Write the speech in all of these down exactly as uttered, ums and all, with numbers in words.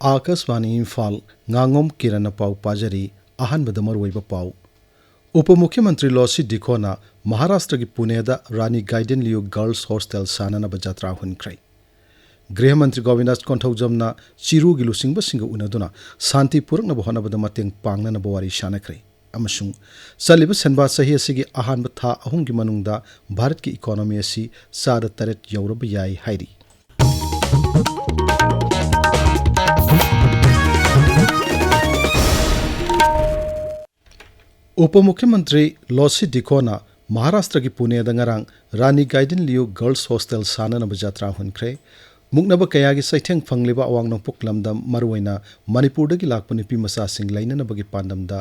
ꯑꯥꯀꯥꯁꯕꯥꯅꯤ ꯏꯝꯐꯥꯜ, ꯉꯥꯉꯣꯝ ꯀꯤꯔꯟꯅ ꯄꯥꯎ ꯄꯥꯖꯔꯤ꯫ ꯑꯍꯥꯟꯕꯗ ꯃꯔꯨꯑꯣꯏꯕ ꯄꯥꯎ꯫ ꯎꯄ ꯃꯨꯈ꯭ꯌꯃꯟꯇ꯭ꯔꯤ ꯂꯣꯁꯤ ꯗꯤꯈꯣꯅ ꯃꯍꯥꯔꯥꯁꯇ꯭ꯔꯒꯤ ꯄꯨꯅꯦꯗ ꯔꯥꯅꯤ ꯒꯥꯏꯗꯤꯟꯂꯤꯌꯨ ꯒꯔꯜꯁ ꯍꯣꯁꯇꯦꯜ ꯁꯥꯅꯅꯕ ꯖꯇ꯭ꯔꯥ ꯍꯨꯟꯈ꯭ꯔꯦ꯫ ꯒ꯭ꯔꯤꯍ ꯃꯟꯇ꯭ꯔꯤ ꯒꯣꯕꯤꯟꯗꯥꯁ ꯀꯣꯟꯊꯧꯖꯝꯅ ꯆꯤꯔꯨꯒꯤ ꯂꯨꯆꯤꯡꯕꯁꯤꯡꯒ ꯎꯅꯗꯨꯅ ꯁꯥꯟꯇꯤ ꯄꯨꯔꯛꯅꯕ ꯍꯣꯠꯅꯕꯗ ꯃꯇꯦꯡ ꯄꯥꯡꯅꯅꯕ ꯋꯥꯔꯤ ꯁꯥꯅꯈ꯭ꯔꯦ꯫ ꯑꯃꯁꯨꯡ ꯆꯠꯂꯤꯕ ꯁꯦꯟꯕꯥ ꯆꯍꯤ ꯑꯁꯤꯒꯤ ꯑꯍꯥꯟꯕ ꯊꯥ ꯑꯍꯨꯝꯒꯤ ꯃꯅꯨꯡꯗ ꯚꯥꯔꯠꯀꯤ ꯏꯀꯣꯅꯣꯃꯤ ꯑꯁꯤ ꯆꯥꯗ ꯇꯔꯦꯠ ꯌꯧꯔꯕ ꯌꯥꯏ ꯍꯥꯏꯔꯤ꯫ ꯎꯄ ꯃꯨꯈ꯭ꯌꯃꯟꯇ꯭ꯔꯤ ꯂꯣꯁꯤ ꯗꯤꯈꯣꯅ ꯃꯍꯥꯔꯥꯁꯇ꯭ꯔꯒꯤ ꯄꯨꯅꯦꯗ ꯉꯔꯥꯡ ꯔꯥꯅꯤ ꯒꯥꯏꯗꯤꯟꯂꯤꯌꯨ ꯒꯔꯜꯁ ꯍꯣꯁꯇꯦꯜ ꯁꯥꯅꯅꯕ ꯖꯇ꯭ꯔꯥ ꯍꯨꯟꯈ꯭ꯔꯦ꯫ ꯃꯨꯛꯅꯕ ꯀꯌꯥꯒꯤ ꯆꯩꯊꯦꯡ ꯐꯪꯂꯤꯕ ꯑꯋꯥꯡ ꯅꯣꯡꯄꯣꯛ ꯂꯝꯗꯝ, ꯃꯔꯨꯑꯣꯏꯅ ꯃꯅꯤꯄꯨꯔꯗꯒꯤ ꯂꯥꯛꯄ ꯅꯨꯄꯤ ꯃꯆꯥꯁꯤꯡ ꯂꯩꯅꯅꯕꯒꯤ ꯄꯥꯟꯗꯝꯗ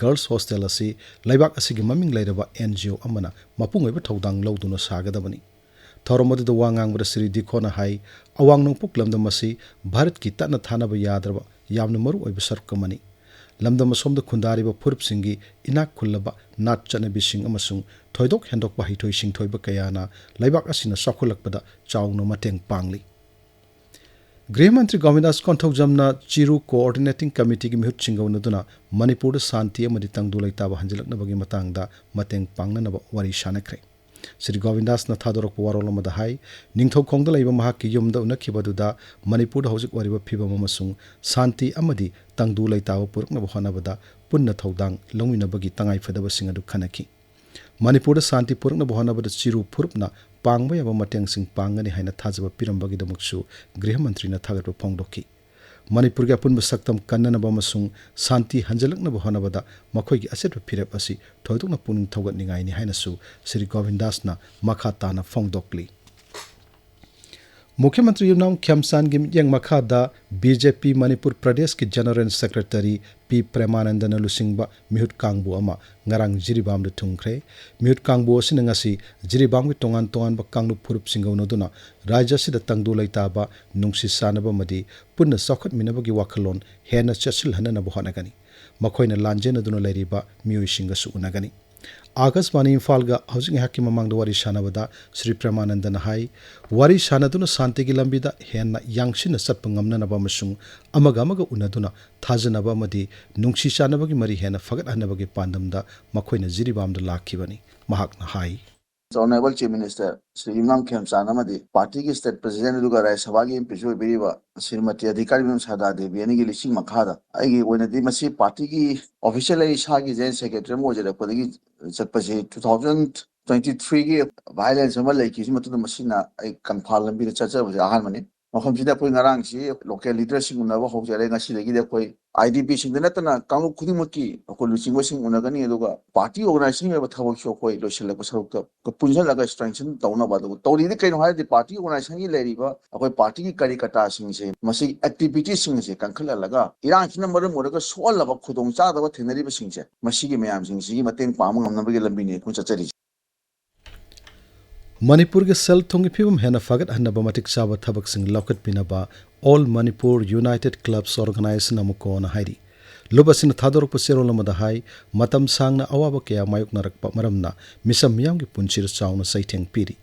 ꯒꯔꯜꯁ ꯍꯣꯁꯇꯦꯜ ꯑꯁꯤ ꯂꯩꯕꯥꯛ ꯑꯁꯤꯒꯤ ꯃꯃꯤꯡ ꯂꯩꯔꯕ ꯑꯦꯟ ꯖꯤ ꯑꯣ ꯑꯃꯅ ꯃꯄꯨꯡ ꯑꯣꯏꯕ ꯊꯧꯗꯥꯡ ꯂꯧꯗꯨꯅ ꯁꯥꯒꯗꯕꯅꯤ꯫ ꯊꯧꯔꯝ ꯑꯗꯨꯗ ꯋꯥ ꯉꯥꯡꯕꯗ ꯁ꯭ꯔꯤ ꯗꯤꯈꯣꯅ ꯍꯥꯏ, ꯑꯋꯥꯡ ꯅꯣꯡꯄꯣꯛ ꯂꯝꯗꯝ ꯑꯁꯤ ꯚꯥꯔꯠꯀꯤ ꯇꯠꯅ ꯊꯥꯅꯕ ꯌꯥꯗ꯭ꯔꯕ ꯌꯥꯝꯅ ꯃꯔꯨ ꯑꯣꯏꯕ ꯁꯔꯨꯛ ꯑꯃꯅꯤ꯫ ꯂꯝꯗꯝ ꯑꯁꯣꯝꯗ ꯈꯨꯟꯗꯥꯔꯤꯕ ꯐꯨꯔꯨꯞꯁꯤꯡꯒꯤ ꯏꯅꯥꯛ ꯈꯨꯜꯂꯕ ꯅꯥꯠ ꯆꯠꯅꯕꯤꯁꯤꯡ ꯑꯃꯁꯨꯡ ꯊꯣꯏꯗꯣꯛ ꯍꯦꯟꯗꯣꯛꯄ ꯍꯩꯊꯣꯏ ꯁꯤꯡꯊꯣꯏꯕ ꯀꯌꯥꯅ ꯂꯩꯕꯥꯛ ꯑꯁꯤꯅ ꯆꯥꯎꯈꯠꯂꯛꯄꯗ ꯆꯥꯎꯅ ꯃꯇꯦꯡ ꯄꯥꯡꯂꯤ꯫ ꯒ꯭ꯔꯤꯍ ꯃꯟꯇ꯭ꯔꯤ ꯒꯣꯕꯤꯟꯗꯥꯁ ꯀꯣꯟꯊꯧꯖꯝꯅ ꯆꯤꯔꯨ ꯀꯣꯑꯣꯔꯗꯤꯅꯦꯇꯤꯡ ꯀꯃꯤꯇꯤꯒꯤ ꯃꯤꯍꯨꯠꯁꯤꯡꯒ ꯎꯅꯗꯨꯅ ꯃꯅꯤꯄꯨꯔꯗ ꯁꯥꯟꯇꯤ ꯑꯃꯗꯤ ꯇꯪꯗꯨ ꯂꯩꯇꯥꯕ ꯍꯟꯖꯤꯜꯂꯛꯅꯕꯒꯤ ꯃꯇꯥꯡꯗ ꯃꯇꯦꯡ ꯄꯥꯡꯅꯅꯕ ꯋꯥꯔꯤ ꯁꯥꯅꯈ꯭ꯔꯦ꯫ ꯁ꯭ꯔꯤ ꯒꯣꯕꯤꯟꯗꯥꯁꯅ ꯊꯥꯗꯣꯔꯛꯄ ꯋꯥꯔꯣꯜ ꯑꯃꯗ ꯍꯥꯏ, ꯅꯤꯡꯊꯧꯈꯣꯡꯗ ꯂꯩꯕ ꯃꯍꯥꯛꯀꯤ ꯌꯨꯝꯗ ꯎꯅꯈꯤꯕ ꯑꯗꯨꯗ ꯃꯅꯤꯄꯨꯔꯗ ꯍꯧꯖꯤꯛ ꯑꯣꯏꯔꯤꯕ ꯐꯤꯕꯝ ꯑꯃꯁꯨꯡ ꯁꯥꯟꯇꯤ ꯑꯃꯗꯤ ꯇꯪꯗꯨ ꯂꯩꯇꯥꯕ ꯄꯨꯔꯛꯅꯕ ꯍꯣꯠꯅꯕꯗ ꯄꯨꯟꯅ ꯊꯧꯗꯥꯡ ꯂꯧꯃꯤꯟꯅꯕꯒꯤ ꯇꯉꯥꯏꯐꯗꯕꯁꯤꯡ ꯑꯗꯨ ꯈꯟꯅꯈꯤ꯫ ꯃꯅꯤꯄꯨꯔꯗ ꯁꯥꯟꯇꯤ ꯄꯨꯔꯛꯅꯕ ꯍꯣꯠꯅꯕꯗ ꯆꯤꯔꯨ ꯐꯨꯔꯨꯞꯅ ꯄꯥꯡꯕ ꯌꯥꯕ ꯃꯇꯦꯡꯁꯤꯡ ꯄꯥꯡꯒꯅꯤ ꯍꯥꯏꯅ ꯊꯥꯖꯕ ꯄꯤꯔꯝꯕꯒꯤꯗꯃꯛꯁꯨ ꯒ꯭ꯔꯤꯍ ꯃꯟꯇ꯭ꯔꯤꯅ ꯊꯥꯒꯠꯄ ꯐꯣꯡꯗꯣꯛꯈꯤ꯫ ꯃꯅꯤꯄꯨꯔꯒꯤ ꯑꯄꯨꯟꯕ ꯁꯛꯇꯝ ꯀꯟꯅꯅꯕ ꯑꯃꯁꯨꯡ ꯁꯥꯟꯇꯤ ꯍꯟꯖꯤꯜꯂꯛꯅꯕ ꯍꯣꯠꯅꯕꯗ ꯃꯈꯣꯏꯒꯤ ꯑꯆꯦꯠꯄ ꯐꯤꯔꯦꯞ ꯑꯁꯤ ꯊꯣꯏꯗꯣꯛꯅ ꯄꯨꯛꯅꯤꯡ ꯊꯧꯒꯠꯅꯤꯡꯉꯥꯏꯅꯤ ꯍꯥꯏꯅꯁꯨ ꯁ꯭ꯔꯤ ꯒꯣꯕꯤꯟꯗꯥꯁꯅ ꯃꯈꯥ ꯇꯥꯅ ꯐꯣꯡꯗꯣꯛꯂꯤ꯫ ꯃꯨꯈ꯭ꯌꯃꯟꯇ꯭ꯔꯤ ꯌꯨꯝꯅꯥꯝ ꯈꯦꯝꯆꯥꯟꯒꯤ ꯃꯤꯠꯌꯦꯡ ꯃꯈꯥꯗ ꯕꯤ ꯖꯦ ꯄꯤ ꯃꯅꯤꯄꯨꯔ ꯄ꯭ꯔꯗꯦꯁꯀꯤ ꯖꯦꯅꯔꯦꯜ ꯁꯦꯀ꯭ꯔꯦꯇꯔꯤ ꯄꯤ ꯄ꯭ꯔꯦꯃꯥꯅꯟꯗꯅ ꯂꯨꯆꯤꯡꯕ ꯃꯤꯍꯨꯠ ꯀꯥꯡꯕꯨ ꯑꯃ ꯉꯔꯥꯡ ꯖꯤꯔꯤꯕꯥꯝꯗ ꯊꯨꯡꯈ꯭ꯔꯦ꯫ ꯃꯤꯍꯨꯠ ꯀꯥꯡꯕꯨ ꯑꯁꯤꯅ ꯉꯁꯤ ꯖꯤꯔꯤꯕꯥꯝꯒꯤ ꯇꯣꯉꯥꯟ ꯇꯣꯉꯥꯟꯕ ꯀꯥꯡꯂꯨꯞ ꯐꯨꯔꯨꯞꯁꯤꯡꯒ ꯎꯅꯗꯨꯅ ꯔꯥꯖ꯭ꯌ ꯑꯁꯤꯗ ꯇꯪꯗꯨ ꯂꯩꯇꯥꯕ, ꯅꯨꯡꯁꯤ ꯆꯥꯟꯅꯕ ꯑꯃꯗꯤ ꯄꯨꯟꯅ ꯆꯥꯎꯈꯠꯃꯤꯟꯅꯕꯒꯤ ꯋꯥꯈꯜꯂꯣꯟ ꯍꯦꯟꯅ ꯆꯦꯠꯁꯤꯜꯍꯟꯅꯅꯕ ꯍꯣꯠꯅꯒꯅꯤ꯫ ꯃꯈꯣꯏꯅ ꯂꯥꯟꯖꯦꯟꯅꯗꯨꯅ ꯂꯩꯔꯤꯕ ꯃꯤꯑꯣꯏꯁꯤꯡꯒꯁꯨ ꯎꯅꯒꯅꯤ꯫ ꯑꯥꯀꯥꯁꯕꯥꯅꯤ ꯏꯝꯐꯥꯜꯒ ꯍꯧꯖꯤꯛ ꯉꯥꯏꯍꯥꯛꯀꯤ ꯃꯃꯥꯡꯗ ꯋꯥꯔꯤ ꯁꯥꯟꯅꯕꯗ ꯁ꯭ꯔꯤ ꯄ꯭ꯔꯦꯃꯥꯅꯟꯗꯅ ꯍꯥꯏ, ꯋꯥꯔꯤ ꯁꯥꯟꯅꯗꯨꯅ ꯁꯥꯟꯇꯤꯒꯤ ꯂꯝꯕꯤꯗ ꯍꯦꯟꯅ ꯌꯥꯡꯁꯤꯟꯅ ꯆꯠꯄ ꯉꯝꯅꯅꯕ ꯑꯃꯁꯨꯡ ꯑꯃꯒ ꯑꯃꯒ ꯎꯅꯗꯨꯅ ꯊꯥꯖꯅꯕ ꯑꯃꯗꯤ ꯅꯨꯡꯁꯤ ꯆꯥꯟꯅꯕꯒꯤ ꯃꯔꯤ ꯍꯦꯟꯅ ꯐꯒꯠꯍꯟꯅꯕꯒꯤ ꯄꯥꯟꯗꯝꯗ ꯃꯈꯣꯏꯅ ꯖꯤꯔꯤꯕꯥꯝꯗ ꯂꯥꯛꯈꯤꯕꯅꯤ꯫ ꯃꯍꯥꯛꯅ ꯍꯥꯏ꯫ Honourable Chief Minister ꯁ꯭ꯔꯤ ꯌꯨꯝꯅꯥꯝ ꯈꯦꯝꯆꯥꯟ ꯑꯃꯗꯤ ꯄꯥꯔꯇꯤꯒꯤ state president ꯑꯗꯨꯒ ꯔꯥꯖ꯭ꯌ ꯁꯚꯥꯒꯤ ꯑꯦꯝ ꯄꯤꯁꯨ ꯑꯣꯏꯕꯤꯔꯤꯕ ꯁ꯭ꯔꯤꯃꯇꯤ ꯑꯙꯤꯀꯥꯔꯤ ꯁꯥꯗꯥ ꯗꯦꯕꯤ ꯑꯅꯤꯒꯤ ꯂꯤꯁꯤꯡ ꯃꯈꯥꯗ ꯑꯩꯒꯤ ꯑꯣꯏꯅꯗꯤ ꯃꯁꯤ ꯄꯥꯔꯇꯤꯒꯤ official ꯑꯩ ꯏꯁꯥꯒꯤ general secretary ꯑꯃ ꯑꯣꯏꯖꯔꯛꯄꯗꯒꯤ ꯆꯠꯄꯁꯤ two thousand twenty threeꯒꯤ violence ꯑꯃ ꯂꯩꯈꯤꯕꯁꯤ ꯃꯇꯨꯡꯗ ꯃꯁꯤꯅ ꯑꯩ ꯀꯪꯐꯥꯜ ꯂꯝꯕꯤꯗ ꯆꯠꯆꯕꯁꯦ ꯑꯍꯥꯟꯕꯅꯤ꯫ ꯃꯐꯝꯁꯤꯗ ꯑꯩꯈꯣꯏ ꯉꯔꯥꯡꯁꯤ local leaderꯁꯤꯡ ꯎꯅꯕ ꯍꯧꯖꯔꯦ꯫ ꯉꯁꯤꯗꯒꯤꯗꯤ ꯑꯩꯈꯣꯏ IDPꯁꯤꯡꯗ ꯅꯠꯇꯅ ꯀꯥꯡꯂꯨꯞ ꯈꯨꯗꯤꯡꯃꯛꯀꯤ ꯑꯩꯈꯣꯏ ꯂꯨꯆꯤꯡꯕꯁꯤꯡ ꯎꯅꯒꯅꯤ꯫ ꯑꯗꯨꯒ party organization ꯑꯣꯏꯕ ꯊꯕꯛꯁꯨ ꯑꯩꯈꯣꯏ ꯂꯣꯏꯁꯤꯜꯂꯛꯄ ꯁꯔꯨꯛꯇ ꯑꯩꯈꯣꯏ ꯄꯨꯟꯁꯤꯜꯂꯒ strengthen ꯇꯧꯅꯕ꯫ ꯑꯗꯨꯒ ꯇꯧꯔꯤꯗꯤ ꯀꯩꯅꯣ ꯍꯥꯏꯔꯗꯤ party organizationꯒꯤ ꯂꯩꯔꯤꯕ ꯑꯩꯈꯣꯏ partyꯒꯤ ꯀꯔꯤ ꯀꯇꯥꯁꯤꯡꯁꯦ ꯃꯁꯤ activityꯁꯤꯡ ꯑꯁꯦ ꯀꯟꯈꯠꯍꯜꯂꯒ ꯏꯔꯥꯡꯁꯤꯅ ꯃꯔꯝ ꯑꯣꯏꯔꯒ ꯁꯣꯛꯍꯜꯂꯕ ꯈꯨꯗꯣꯡꯆꯥꯗꯕ ꯊꯦꯡꯅꯔꯤꯕꯁꯤꯡꯁꯦ ꯃꯁꯤꯒꯤ ꯃꯌꯥꯝꯁꯤꯡꯁꯤꯒꯤ ꯃꯇꯦꯡ ꯄꯥꯡꯕ ꯉꯝꯅꯕꯒꯤ ꯂꯝꯕꯤꯅꯤ ꯑꯩꯈꯣꯏ ꯆꯠꯆꯔꯤꯁꯦ꯫ ꯃꯅꯤꯄꯨꯔꯒꯤ ꯁꯦꯜ ꯊꯨꯝꯒꯤ ꯐꯤꯕꯝ ꯍꯦꯟꯅ ꯐꯒꯠꯍꯟꯅꯕ ꯃꯇꯤꯛ ꯆꯥꯕ ꯊꯕꯛꯁꯤꯡ ꯂꯧꯈꯠꯄꯤꯅꯕ All Manipur United Clubs Organization, AMUCOꯅ ꯍꯥꯏꯔꯤ꯫ ꯂꯨꯞ ꯑꯁꯤꯅ ꯊꯥꯗꯣꯔꯛꯄ ꯆꯦꯔꯣꯜ ꯑꯃꯗ ꯍꯥꯏ, ꯃꯇꯝ ꯁꯥꯡꯅ ꯑꯋꯥꯕ ꯀꯌꯥ ꯃꯥꯌꯣꯛꯅꯔꯛꯄ ꯃꯔꯝꯅ ꯃꯤꯆꯝ ꯃꯤꯌꯥꯝꯒꯤ ꯄꯨꯟꯁꯤꯗ ꯆꯥꯎꯅ ꯆꯩꯊꯦꯡ ꯄꯤꯔꯤ꯫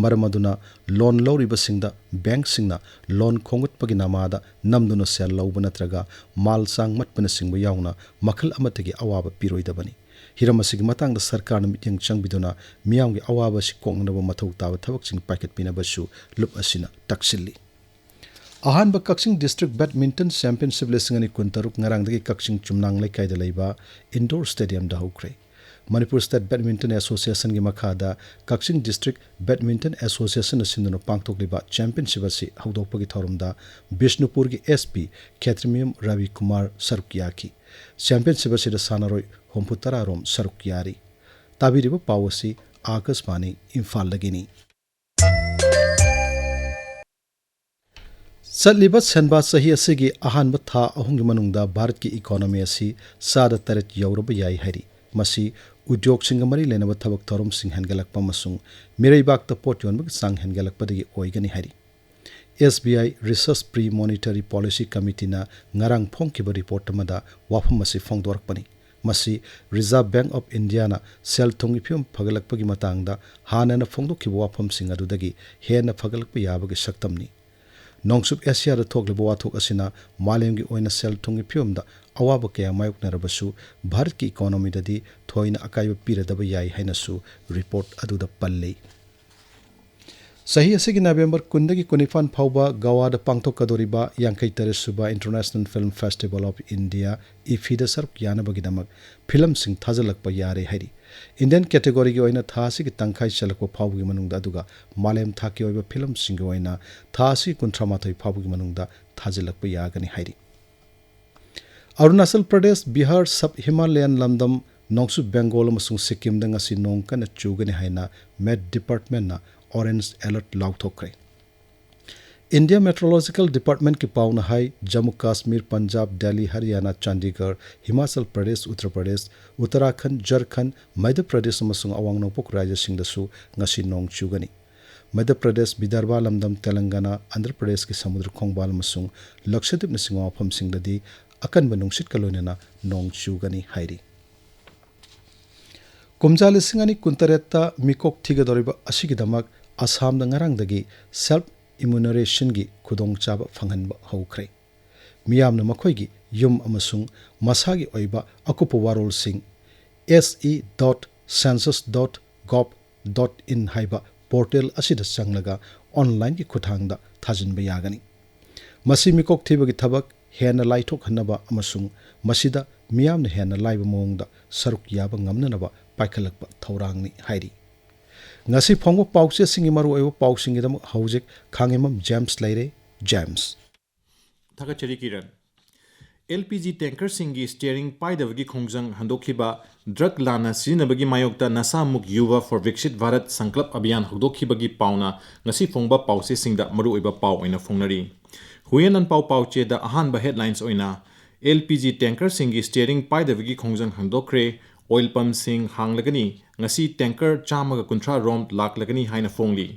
ꯃꯔꯝ ꯑꯗꯨꯅ loan ꯂꯧꯔꯤꯕꯁꯤꯡꯗ bankꯁꯤꯡꯅ loan ꯈꯣꯝꯒꯠꯄꯒꯤ ꯅꯃꯥꯗ ꯅꯝꯗꯨꯅ ꯁꯦꯜ ꯂꯧꯕ ꯅꯠꯇ꯭ꯔꯒ ꯃꯥꯜ ꯆꯥꯡ ꯃꯠꯄꯅꯆꯤꯡꯕ ꯌꯥꯎꯅ ꯃꯈꯜ ꯑꯃꯠꯇꯒꯤ ꯑꯋꯥꯕ ꯄꯤꯔꯣꯏꯗꯕꯅꯤ꯫ ꯍꯤꯔꯝ ꯑꯁꯤꯒꯤ ꯃꯇꯥꯡꯗ ꯁꯔꯀꯥꯔꯅ ꯃꯤꯠꯌꯦꯡ ꯆꯪꯕꯤꯗꯨꯅ ꯃꯤꯌꯥꯝꯒꯤ ꯑꯋꯥꯕ ꯑꯁꯤ ꯀꯣꯛꯅꯅꯕ ꯃꯊꯧ ꯇꯥꯕ ꯊꯕꯛꯁꯤꯡ ꯄꯥꯏꯈꯠꯄꯤꯅꯕꯁꯨ ꯂꯨꯞ ꯑꯁꯤꯅ ꯇꯛꯁꯤꯜꯂꯤ꯫ ꯑꯍꯥꯟꯕ ꯀꯛꯆꯤꯡ District Badminton Championship ꯂꯤꯁꯤꯡ ꯑꯅꯤ ꯀꯨꯟꯇꯔꯨꯛ ꯉꯔꯥꯡꯗꯒꯤ ꯀꯛꯆꯤꯡ ꯆꯨꯝꯅꯥꯡ ꯂꯩꯀꯥꯏꯗ ꯂꯩꯕ indoor stadiumꯗ ꯍꯧꯈ꯭ꯔꯦ꯫ ꯃꯅꯤꯄꯨꯔ State Badminton Associationꯒꯤ ꯃꯈꯥꯗ ꯀꯛꯆꯤꯡ District Badminton Associationꯅ ꯁꯤꯟꯗꯨꯅ ꯄꯥꯡꯊꯣꯛꯂꯤꯕ championship ꯑꯁꯤ ꯍꯧꯗꯣꯛꯄꯒꯤ ꯊꯧꯔꯝꯗ ꯕꯤꯁꯅꯨꯄꯨꯔꯒꯤ SP ꯈꯦꯇ꯭ꯔꯤꯃꯌꯨꯝ ꯔꯕꯤ ꯀꯨꯃꯥꯔ ꯁꯔꯨꯛ ꯌꯥꯈꯤ꯫ Championship ꯑꯁꯤꯗ ꯁꯥꯟꯅꯔꯣꯏ ꯍꯨꯝꯐꯨꯇꯔꯥ ꯔꯣꯝ ꯁꯔꯨꯛ ꯌꯥꯔꯤ꯫ ꯇꯥꯕꯤꯔꯤꯕ ꯄꯥꯎ ꯑꯁꯤ ꯑꯥꯀꯥꯁꯕꯥꯅꯤ ꯏꯝꯐꯥꯜꯗꯒꯤꯅꯤ꯫ ꯆꯠꯂꯤꯕ ꯁꯦꯟꯕꯥ ꯆꯍꯤ ꯑꯁꯤꯒꯤ ꯑꯍꯥꯟꯕ ꯊꯥ ꯑꯍꯨꯝꯒꯤ ꯃꯅꯨꯡꯗ ꯚꯥꯔꯠꯀꯤ economy ꯑꯁꯤ ꯆꯥꯗ ꯇꯔꯦꯠ ꯌꯧꯔꯕ ꯌꯥꯏ ꯍꯥꯏꯔꯤ꯫ ꯃꯁꯤ ꯎꯗ꯭ꯌꯣꯒꯁꯤꯡꯒ ꯃꯔꯤ ꯂꯩꯅꯕ ꯊꯕꯛ ꯊꯧꯔꯝꯁꯤꯡ ꯍꯦꯟꯒꯠꯂꯛꯄ ꯑꯃꯁꯨꯡ ꯃꯤꯔꯩꯕꯥꯛꯇ ꯄꯣꯠ ꯌꯣꯟꯕꯒꯤ ꯆꯥꯡ ꯍꯦꯟꯒꯠꯂꯛꯄꯗꯒꯤ ꯑꯣꯏꯒꯅꯤ ꯍꯥꯏꯔꯤ꯫ SBI Research Pre Monetary Policy Committeeꯅ ꯉꯔꯥꯡ ꯐꯣꯡꯈꯤꯕ report ꯑꯃꯗ ꯋꯥꯐꯝ ꯑꯁꯤ ꯐꯣꯡꯗꯣꯔꯛꯄꯅꯤ꯫ ꯃꯁꯤ Reserve Bank of Indiaꯅ ꯁꯦꯜ ꯊꯨꯝꯒꯤ ꯐꯤꯕꯝ ꯐꯒꯠꯂꯛꯄꯒꯤ ꯃꯇꯥꯡꯗ ꯍꯥꯟꯅꯅ ꯐꯣꯡꯗꯣꯛꯈꯤꯕ ꯋꯥꯐꯝꯁꯤꯡ ꯑꯗꯨꯗꯒꯤ ꯍꯦꯟꯅ ꯐꯒꯠꯂꯛꯄ ꯌꯥꯕꯒꯤ ꯁꯛꯇꯝꯅꯤ꯫ ꯅꯣꯡꯆꯨꯞ ꯑꯦꯁꯤꯌꯥꯗ ꯊꯣꯛꯂꯤꯕ ꯋꯥꯊꯣꯛ ꯑꯁꯤꯅ ꯃꯥꯂꯦꯝꯒꯤ ꯑꯣꯏꯅ ꯁꯦꯜ ꯊꯨꯝꯒꯤ ꯐꯤꯕꯝꯗ ꯑꯋꯥꯕ ꯀꯌꯥ ꯃꯥꯌꯣꯛꯅꯔꯕꯁꯨ, ꯚꯥꯔꯠꯀꯤ ꯏꯀꯣꯅꯣꯃꯤꯗꯗꯤ ꯊꯣꯏꯅ ꯑꯀꯥꯏꯕ ꯄꯤꯔꯗꯕ ꯌꯥꯏ ꯍꯥꯏꯅꯁꯨ ꯔꯤꯄꯣꯔꯠ ꯑꯗꯨꯗ ꯄꯜꯂꯤ꯫ ꯆꯍꯤ ꯑꯁꯤꯒꯤ ꯅꯕꯦꯝꯕꯔ ꯀꯨꯟꯗꯒꯤ ꯀꯨꯟꯅꯤꯄꯥꯟ ꯐꯥꯎꯕ ꯒꯋꯥꯗ ꯄꯥꯡꯊꯣꯛꯀꯗꯧꯔꯤꯕ ꯌꯥꯡꯈꯩ ꯇꯔꯦꯠ ꯁꯨꯕ International Film Festival of India, ꯏꯐꯤꯗ ꯁꯔꯨꯛ ꯌꯥꯅꯕꯒꯤꯗꯃꯛ ꯐꯤꯂꯝꯁꯤꯡ ꯊꯥꯖꯤꯜꯂꯛꯄ ꯌꯥꯔꯦ ꯍꯥꯏꯔꯤ꯫ ꯏꯟꯗꯤꯌꯟ ꯀꯦꯇꯦꯒꯣꯔꯤꯒꯤ ꯑꯣꯏꯅ ꯊꯥ ꯑꯁꯤꯒꯤ ꯇꯪꯈꯥꯏ ꯆꯜꯂꯛꯄ ꯐꯥꯎꯕꯒꯤ ꯃꯅꯨꯡꯗ, ꯑꯗꯨꯒ ꯃꯥꯂꯦꯝ ꯊꯥꯛꯀꯤ ꯑꯣꯏꯕ ꯐꯤꯂꯝꯁꯤꯡꯒꯤ ꯑꯣꯏꯅ ꯊꯥ ꯑꯁꯤꯒꯤ ꯀꯨꯟꯊ꯭ꯔꯥ ꯃꯥꯊꯣꯏ ꯐꯥꯎꯕꯒꯤ ꯃꯅꯨꯡꯗ ꯊꯥꯖꯤꯜꯂꯛꯄ ꯌꯥꯒꯅꯤ ꯍꯥꯏꯔꯤ꯫ ꯑꯔꯨꯅꯥꯆꯜ ꯄ꯭ꯔꯗꯦꯁ, ꯕꯤꯍꯥꯔ, ꯁꯕ ꯍꯤꯃꯥꯂꯌꯥꯟ ꯂꯝꯗꯝ, ꯅꯣꯡꯆꯨꯞ ꯕꯦꯡꯒꯣꯜ ꯑꯃꯁꯨꯡ ꯁꯤꯛꯀꯤꯝꯗ ꯉꯁꯤ ꯅꯣꯡ ꯀꯟꯅ ꯆꯨꯒꯅꯤ ꯍꯥꯏꯅ ꯃꯦꯠ ꯗꯤꯄꯥꯔꯠꯃꯦꯟꯅ ꯑꯣꯔꯦꯟꯖ ꯑꯦꯂꯔꯠ ꯂꯥꯎꯊꯣꯛꯈ꯭ꯔꯦ꯫ ꯏꯟꯗꯤꯌꯥ ꯃꯦꯇ꯭ꯔꯣꯂꯣꯖꯤꯀꯦꯜ ꯗꯤꯄꯥꯔꯠꯃꯦꯟꯠꯀꯤ ꯄꯥꯎꯅ ꯍꯥꯏ, ꯖꯝꯃꯨ ꯀꯥꯁꯃꯤꯔ, ꯄꯟꯖꯥꯕ, ꯗꯦꯜꯂꯤ, ꯍꯔꯤꯌꯥꯅꯥ, ꯆꯥꯟꯗꯤꯒꯔ, ꯍꯤꯃꯥꯆꯜ ꯄ꯭ꯔꯗꯦꯁ, ꯎꯠꯇꯔ ꯄ꯭ꯔꯗꯦꯁ, ꯎꯠꯇꯔꯥꯈꯟꯗ, ꯖꯔꯈꯟꯗ, ꯃꯙ꯭ꯌ ꯄ꯭ꯔꯗꯦꯁ ꯑꯃꯁꯨꯡ ꯑꯋꯥꯡ ꯅꯣꯡꯄꯣꯛ ꯔꯥꯖ꯭ꯌꯁꯤꯡꯗꯁꯨ ꯉꯁꯤ ꯅꯣꯡ ꯆꯨꯒꯅꯤ꯫ ꯃꯙ꯭ꯌ ꯄ꯭ꯔꯗꯦꯁ, ꯕꯤꯗꯔꯚ ꯂꯝꯗꯝ, ꯇꯦꯂꯪꯒꯥꯅꯥ, ꯑꯟꯙ꯭ꯔ ꯄ꯭ꯔꯗꯦꯁꯀꯤ ꯁꯃꯨꯗ꯭ꯔ ꯈꯣꯡꯕꯥꯜ ꯑꯃꯁꯨꯡ ꯂꯛꯁꯗꯤꯞꯅꯆꯤꯡꯕ ꯃꯐꯝꯁꯤꯡꯗꯗꯤ ꯑꯀꯟꯕ ꯅꯨꯡꯁꯤꯠꯀ ꯂꯣꯏꯅꯅ ꯅꯣꯡ ꯆꯨꯒꯅꯤ ꯍꯥꯏꯔꯤ꯫ ꯀꯨꯝꯖꯥ ꯂꯤꯁꯤꯡ ꯑꯅꯤ ꯀꯨꯟꯇꯔꯦꯠꯇ ꯃꯤꯀꯣꯛ ꯊꯤꯒꯗꯧꯔꯤꯕ ꯑꯁꯤꯒꯤꯗꯃꯛ ꯑꯁꯥꯝꯗ ꯉꯔꯥꯡꯗꯒꯤ ꯁꯦꯜꯐ ꯏꯃꯨꯅꯔꯦꯁꯟꯒꯤ ꯈꯨꯗꯣꯡꯆꯥꯕ ꯐꯪꯍꯟꯕ ꯍꯧꯈ꯭ꯔꯦ꯫ ꯃꯤꯌꯥꯝꯅ ꯃꯈꯣꯏꯒꯤ ꯌꯨꯝ ꯑꯃꯁꯨꯡ ꯃꯁꯥꯒꯤ ꯑꯣꯏꯕ ꯑꯀꯨꯞꯄ ꯋꯥꯔꯣꯜꯁꯤꯡ S E dot census dot gov dot in ꯍꯥꯏꯕ ꯄꯣꯔꯇꯦꯜ ꯑꯁꯤꯗ ꯆꯪꯂꯒ ꯑꯣꯟꯂꯥꯏꯟꯒꯤ ꯈꯨꯠꯊꯥꯡꯗ ꯊꯥꯖꯤꯟꯕ ꯌꯥꯒꯅꯤ꯫ ꯃꯁꯤ ꯃꯤꯀꯣꯛ ꯊꯤꯕꯒꯤ ꯊꯕꯛ ꯍꯦꯟꯅ ꯂꯥꯏꯊꯣꯛꯍꯟꯅꯕ ꯑꯃꯁꯨꯡ ꯃꯁꯤꯗ ꯃꯤꯌꯥꯝꯅ ꯍꯦꯟꯅ ꯂꯥꯏꯕ ꯃꯑꯣꯡꯗ ꯁꯔꯨꯛ ꯌꯥꯕ ꯉꯝꯅꯅꯕ ꯄꯥꯏꯈꯠꯂꯛꯄ ꯊꯧꯔꯥꯡꯅꯤ ꯍꯥꯏꯔꯤ꯫ ꯉꯁꯤ ꯐꯣꯡꯕ ꯄꯥꯎꯆꯦꯁꯤꯡꯒꯤ ꯃꯔꯨꯑꯣꯏꯕ ꯄꯥꯎꯁꯤꯡꯒꯤꯗꯃꯛ ꯍꯧꯖꯤꯛ ꯈꯥꯉꯦꯝꯕꯝ ꯖꯦꯝꯁ ꯂꯩꯔꯦ꯫ ꯖꯦꯝꯁ꯫ ꯊꯥꯒꯠꯆꯔꯤ Kiran. L P G tankerꯁꯤꯡꯒꯤ steering ꯄꯥꯏꯗꯕꯒꯤ ꯈꯣꯡꯖꯪ ꯍꯟꯗꯣꯛꯈꯤꯕ, drug ꯂꯥꯟꯅ ꯁꯤꯖꯤꯟꯅꯕꯒꯤ ꯃꯥꯌꯣꯛꯇ Nasha Mukt Yuva for Viksit Bharat Sankalp Abhiyan ꯍꯧꯗꯣꯛꯈꯤꯕꯒꯤ ꯄꯥꯎꯅ ꯉꯁꯤ ꯐꯣꯡꯕ ꯄꯥꯎꯆꯦꯁꯤꯡꯗ ꯃꯔꯨꯑꯣꯏꯕ ꯄꯥꯎ ꯑꯣꯏꯅ ꯐꯣꯡꯅꯔꯤ꯫ ꯍꯨꯌꯦꯟ ꯑꯟꯄꯥꯎ ꯄꯥꯎꯆꯦꯗ ꯑꯍꯥꯟꯕ headlines ꯑꯣꯏꯅ L P G tankerꯁꯤꯡꯒꯤ steering ꯄꯥꯏꯗꯕꯒꯤ ꯈꯣꯡꯖꯪ ꯍꯟꯗꯣꯛꯈ꯭ꯔꯦ, oil pumpꯁꯤꯡ ꯍꯥꯡꯂꯒꯅꯤ, ꯉꯁꯤ tanker ꯆꯥꯝꯃꯒ ꯀꯨꯟꯊ꯭ꯔꯥ ꯔꯣꯝ ꯂꯥꯛꯂꯒꯅꯤ ꯍꯥꯏꯅ ꯐꯣꯡꯂꯤ꯫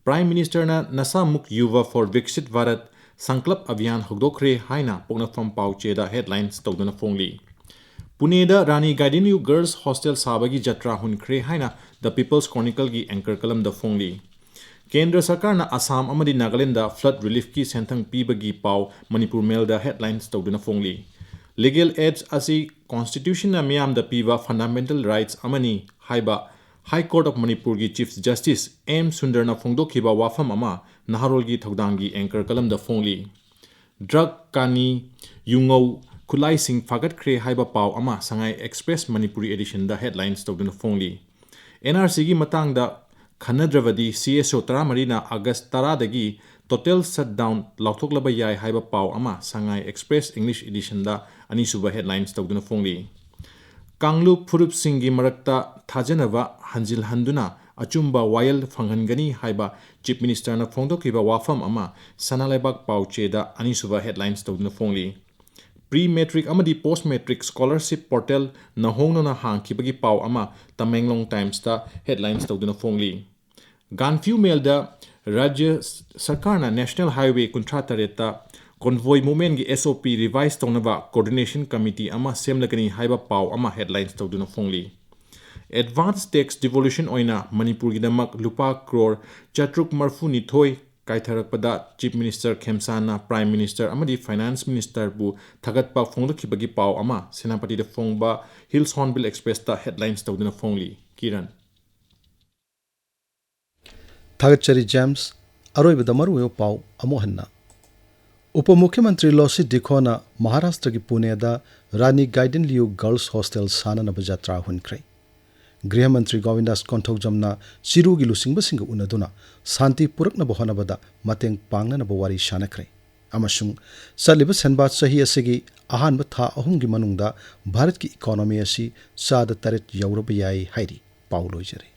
Prime Ministerꯅ Nasha Mukt Yuva for Viksit Bharat Sankalp Abhiyan ꯍꯧꯗꯣꯛꯈ꯭ꯔꯦ ꯍꯥꯏꯅ ꯄꯣꯛꯅꯐꯝ ꯄꯥꯎꯆꯦꯗ headlines ꯇꯧꯗꯨꯅ ꯐꯣꯡꯂꯤ꯫ ꯄꯨꯅꯦꯗ ꯔꯥꯅꯤ ꯒꯥꯏꯗꯤꯟꯂꯤꯌꯨ ꯒꯔꯜꯁ ꯍꯣꯁꯇꯦꯜ ꯁꯥꯕꯒꯤ ꯖꯇ꯭ꯔꯥ ꯍꯨꯟꯈ꯭ꯔꯦ ꯍꯥꯏꯅ The People's Chronicleꯒꯤ anchor columnꯗ ꯐꯣꯡꯂꯤ꯫ ꯀꯦꯟꯗ꯭ꯔ ꯁꯔꯀꯥꯔꯅ ꯑꯁꯥꯝ ꯑꯃꯗꯤ ꯅꯥꯒꯥꯂꯦꯟꯗ flood reliefꯀꯤ ꯁꯦꯟꯊꯪ ꯄꯤꯕꯒꯤ ꯄꯥꯎ ꯃꯅꯤꯄꯨꯔ ꯃꯦꯜꯗ headlines ꯇꯧꯗꯨꯅ ꯐꯣꯡꯂꯤ꯫ Legal aids ꯑꯁꯤ constitutionꯅ ꯃꯤꯌꯥꯝꯗ ꯄꯤꯕ fundamental rights ꯑꯃꯅꯤ ꯍꯥꯏꯕ High Court of ꯃꯅꯤꯄꯨꯔꯒꯤ Chief Justice ꯑꯦꯝ ꯁꯨꯟꯗꯔꯅ ꯐꯣꯡꯗꯣꯛꯈꯤꯕ ꯋꯥꯐꯝ ꯑꯃ ꯅꯍꯥꯔꯣꯜꯒꯤ ꯊꯧꯗꯥꯡꯒꯤ anchor columnꯗ ꯐꯣꯡꯂꯤ꯫ Drug, ꯀꯥꯅꯤ, ꯌꯨꯉꯧ, ꯈꯨꯠꯂꯥꯏꯁꯤꯡ ꯐꯥꯒꯠꯈ꯭ꯔꯦ ꯍꯥꯏꯕ ꯄꯥꯎ ꯑꯃ ꯁꯉꯥꯏ Express ꯃꯅꯤꯄꯨꯔꯤ editionꯗ headlines ꯇꯧꯗꯨꯅ ꯐꯣꯡꯂꯤ꯫ NRCꯒꯤ ꯃꯇꯥꯡꯗ ꯈꯟꯅꯗ꯭ꯔꯕꯗꯤ CSO ꯇꯔꯥꯃꯔꯤꯅ August ꯇꯔꯥꯗꯒꯤ total shutdown ꯂꯥꯎꯊꯣꯛꯂꯕ ꯌꯥꯏ ꯍꯥꯏꯕ ꯄꯥꯎ ꯑꯃ ꯁꯉꯥꯏ Express English editionꯗ ꯑꯅꯤꯁꯨꯕ headlines ꯇꯧꯗꯨꯅ ꯐꯣꯡꯂꯤ꯫ ꯀꯥꯡꯂꯨꯞ ꯐꯨꯔꯨꯞꯁꯤꯡꯒꯤ ꯃꯔꯛꯇ ꯊꯥꯖꯅꯕ ꯍꯟꯖꯤꯜꯍꯟꯗꯨꯅ ꯑꯆꯨꯝꯕ ꯋꯥꯌꯦꯜ ꯐꯪꯍꯟꯒꯅꯤ ꯍꯥꯏꯕ Chief Ministerꯅ ꯐꯣꯡꯗꯣꯛꯈꯤꯕ ꯋꯥꯐꯝ ꯑꯃ ꯁꯅꯥ ꯂꯩꯕꯥꯛ ꯄꯥꯎꯆꯦꯗ ꯑꯅꯤꯁꯨꯕ headlines ꯇꯧꯗꯨꯅ ꯐꯣꯡꯂꯤ꯫ Pre matric ꯑꯃꯗꯤ post matric scholarship portal ꯅꯧꯍꯧꯅꯅ ꯍꯥꯡꯈꯤꯕꯒꯤ ꯄꯥꯎ ꯑꯃ ꯇꯃꯦꯡꯂꯣꯡ Timesꯇ headlines ꯇꯧꯗꯨꯅ ꯐꯣꯡꯂꯤ꯫ ꯒꯥꯟꯐꯤꯌꯨ ꯃꯦꯜꯗ ꯔꯥꯖ꯭ꯌ ꯁꯔꯀꯥꯔꯅ National Highway ꯀꯨꯟꯊ꯭ꯔꯥ ꯇꯔꯦꯠꯇ convoy movementꯀꯤ SOP revise ꯇꯧꯅꯕ coordination committee ꯑꯃ ꯁꯦꯝꯂꯒꯅꯤ ꯍꯥꯏꯕ ꯄꯥꯎ ꯑꯃ headlines ꯇꯧꯗꯨꯅ ꯐꯣꯡꯂꯤ꯫ Advance tax devolution ꯑꯣꯏꯅ ꯃꯅꯤꯄꯨꯔꯒꯤꯗꯃꯛ ꯂꯨꯄꯥ ꯀ꯭ꯔꯣꯔ ꯆꯥꯇ꯭ꯔꯨꯛ ꯃꯔꯐꯨ ꯅꯤꯊꯣꯏ ꯀꯥꯏꯊꯔꯛꯄꯗ Chief Minister ꯈꯦꯝꯁꯥꯟꯅ Prime Minister ꯑꯃꯗꯤ Finance Ministerꯕꯨ ꯊꯥꯒꯠꯄ ꯐꯣꯡꯗꯣꯛꯈꯤꯕꯒꯤ ꯄꯥꯎ ꯑꯃ ꯁꯦꯅꯥꯄꯇꯤꯗ ꯐꯣꯡꯕ Hills Hornbill Expressꯇ headlines ꯇꯧꯗꯨꯅ ꯐꯣꯡꯂꯤ꯫ ꯀꯤꯔꯟ꯫ ꯊꯥꯒꯠꯆꯔꯤ ꯖꯦꯝꯁ꯫ ꯑꯔꯣꯏꯕꯗ ꯃꯔꯨꯑꯣꯏꯕ ꯄꯥꯎ ꯑꯃꯨꯛ ꯍꯟꯅ꯫ ꯎꯄ ꯃꯨꯈ꯭ꯌꯃꯟꯇ꯭ꯔꯤ ꯂꯣꯁꯤ ꯗꯤꯈꯣꯅ ꯃꯍꯥꯔꯥꯁꯇ꯭ꯔꯒꯤ ꯄꯨꯅꯦꯗ ꯔꯥꯅꯤ ꯒꯥꯏꯗꯤꯟꯂꯤꯌꯨ ꯒꯔꯜꯁ ꯍꯣꯁꯇꯦꯜ ꯁꯥꯅꯅꯕ ꯖꯇ꯭ꯔꯥ ꯍꯨꯟꯈ꯭ꯔꯦ꯫ ꯒ꯭ꯔꯤꯍ ꯃꯟꯇ꯭ꯔꯤ ꯒꯣꯕꯤꯟꯗꯥꯁ ꯀꯣꯟꯊꯧꯖꯝꯅ ꯆꯤꯔꯨꯒꯤ ꯂꯨꯆꯤꯡꯕꯁꯤꯡꯒ ꯎꯅꯗꯨꯅ ꯁꯥꯟꯇꯤ ꯄꯨꯔꯛꯅꯕ ꯍꯣꯠꯅꯕꯗ ꯃꯇꯦꯡ ꯄꯥꯡꯅꯅꯕ ꯋꯥꯔꯤ ꯁꯥꯅꯈ꯭ꯔꯦ꯫ ꯑꯃꯁꯨꯡ ꯆꯠꯂꯤꯕ ꯁꯦꯟꯕꯥ ꯆꯍꯤ ꯑꯁꯤꯒꯤ ꯑꯍꯥꯟꯕ ꯊꯥ ꯑꯍꯨꯝꯒꯤ ꯃꯅꯨꯡꯗ ꯚꯥꯔꯠꯀꯤ economy ꯑꯁꯤ ꯆꯥꯗ ꯇꯔꯦꯠ ꯌꯧꯔꯕ ꯌꯥꯏ ꯍꯥꯏꯔꯤ꯫ ꯄꯥꯎ ꯂꯣꯏꯖꯔꯦ꯫